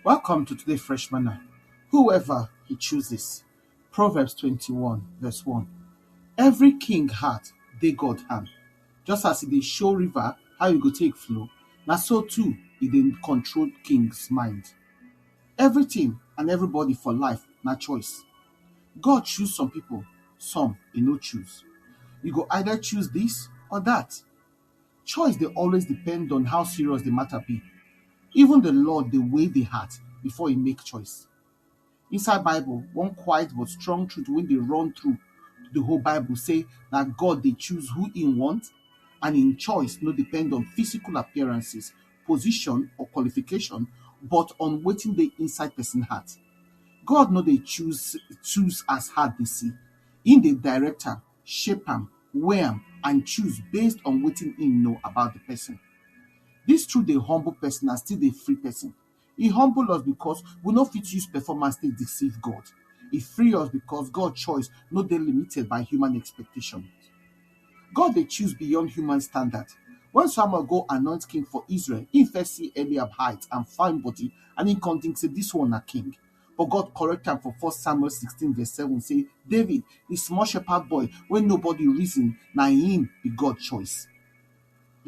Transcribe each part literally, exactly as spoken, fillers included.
Welcome to today Fresh Manna. Whoever he chooses. Proverbs twenty-one, verse one. Every king heart dey God hand. Just as e dey show river how e go take flow, na so too e dey control king's mind. Everything and everybody for life na choice. God choose some people, some e no choose. You go either choose this or that. Choice dey always depend on how serious the matter be. Even the Lord dey weigh the heart before he make choice. Inside Bible, one quiet but strong truth wey dey run through the whole Bible say na God dey choose who he want, and im choice no depend on physical appearances, position or qualification, but on wetin dey inside person heart. God no dey choose choose as heart dey see. Im dey direct am, shape am, weigh am and choose based on wetin im know about the person. This truth dey humble person and still dey free person. E humble us because we no fit use performance take deceive God. E free us because God choice no dey limited by human expectation. God dey choose beyond human standard. When Samuel go anoint king for Israel, he first see Eliab height and fine body and he come think say this one na king. But God correct am for First Samuel sixteen verse seven say, David, the small shepherd boy wey nobody reason, na him be God choice.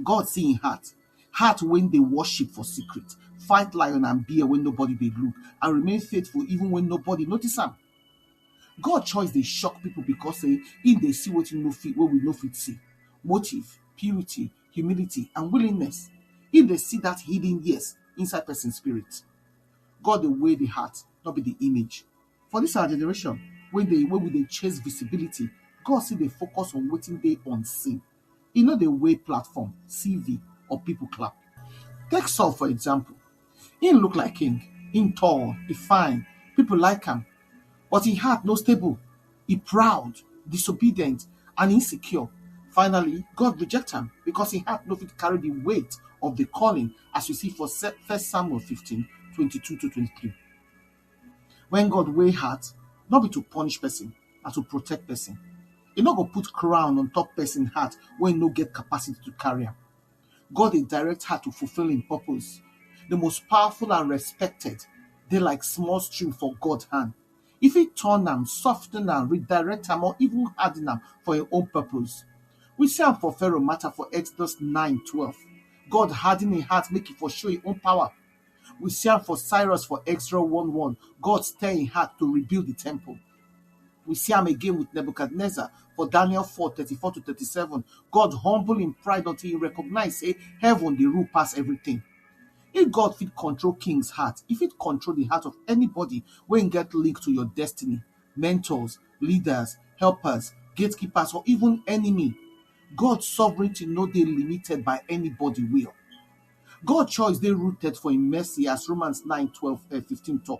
God see him heart, heart wey dey worship for secret, fight lion and bear wey nobody dey look, and remain faithful even when nobody notice am. God choice dey shock people because say him dey see wetin no fit wey we no fit see. Motive, purity, humility and willingness. Him dey see that hidden yes inside person spirit. God dey weigh the heart, not be the image. For this our generation, when they when we dey chase visibility, God still dey focus on wetin dey unseen. E no dey weigh platform, C V or people clap. Take Saul for example. He look like king, he tall, he fine, people like am, but him heart no stable. He proud, disobedient, and insecure. Finally, God reject am because him heart no fit carry the weight of the calling, as we see for Se- First Samuel fifteen, twenty-two to twenty-three. When God weigh heart, not be to punish person, na to protect person. E no go put crown on top person heart wey no get capacity to carry am. God dey direct heart to fulfill im purpose. The most powerful and respected dey like small stream for God hand. E fit turn am, soften am, redirect am or even harden am for im own purpose. We see am for Pharaoh matter for Exodus nine twelve. God harden im heart make e for show im own power. We see am for Cyrus for Ezra one one. God stir im heart to rebuild the temple. We see am again with Nebuchadnezzar for Daniel four thirty-four to thirty-seven. God humble im pride until he recognize say heaven dey rule pass everything. If God fit control king's heart, he fit control the heart of anybody wey get link to your destiny, mentors, leaders, helpers, gatekeepers, or even enemy. God's sovereignty no dey limited by anybody will. God choice dey rooted for im mercy, as Romans nine twelve, eh, fifteen talk.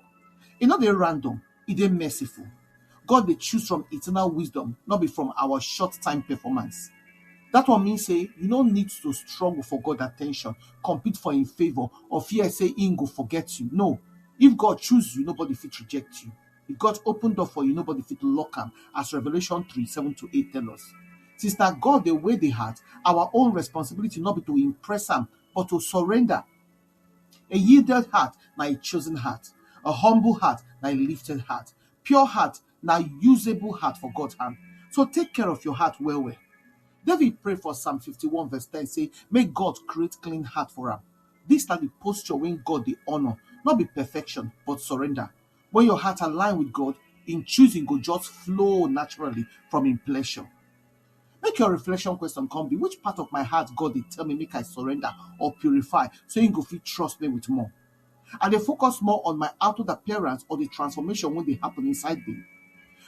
E no dey random, e dey merciful. God dey choose from eternal wisdom, not be from our short time performance. That one mean say you no need to struggle for God attention, compete for im favor, or fear say im go forget you. No, if God choose you, nobody fit reject you. If God open door for you, nobody fit lock am, as Revelation three seven to eight tell us. Since na God dey weigh the heart, our own responsibility no be to impress am, but to surrender. A yielded heart na a chosen heart. A humble heart na a lifted heart. Pure heart na usable heart for God hand. So take care of your heart well well. David pray for Psalm fifty-one verse ten say, make God create clean heart for am. This na the posture wey God dey honor, not be perfection, but surrender. When your heart align with God, im choosing go just flow naturally from im pleasure. Make your reflection question come be, which part of my heart God dey tell me make I surrender or purify so im go fit trust me with more? I dey focus more on my outward appearance or the transformation wey dey happen inside me?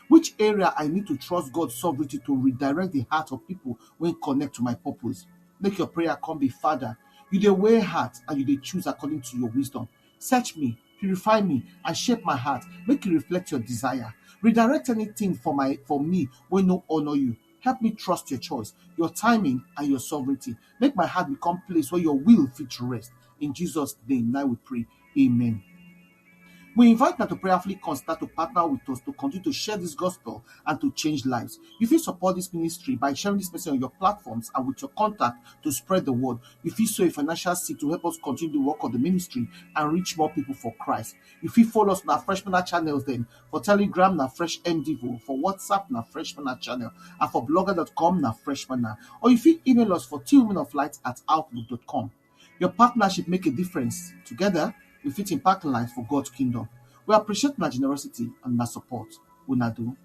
Which area I need to trust God's sovereignty to redirect the heart of people wey connect to my purpose? Make your prayer come be, Father, you dey weigh heart and you dey choose according to your wisdom. Search me, purify me, and shape my heart. Make e reflect your desire. Redirect anything for my for me wey no honor you. Help me trust your choice, your timing, and your sovereignty. Make my heart become place where your will fit rest. In Jesus' name, now we pray. Amen. We invite una to prayerfully consider to partner with us to continue to share this gospel and to change lives. You fit support this ministry by sharing this message on your platforms and with your contact to spread the word. You fit sow a financial seed to help us continue the work of the ministry and reach more people for Christ. You fit follow us on our Freshman channels then. For Telegram, na Fresh M Devo. For WhatsApp, na Freshman channel. And for blogger dot com, na Freshman. Or you fit email us for two women of light at outlook dot com. Your partnership make a difference. Together, we fit impact life for God's kingdom. We appreciate una generosity and una support. Una do.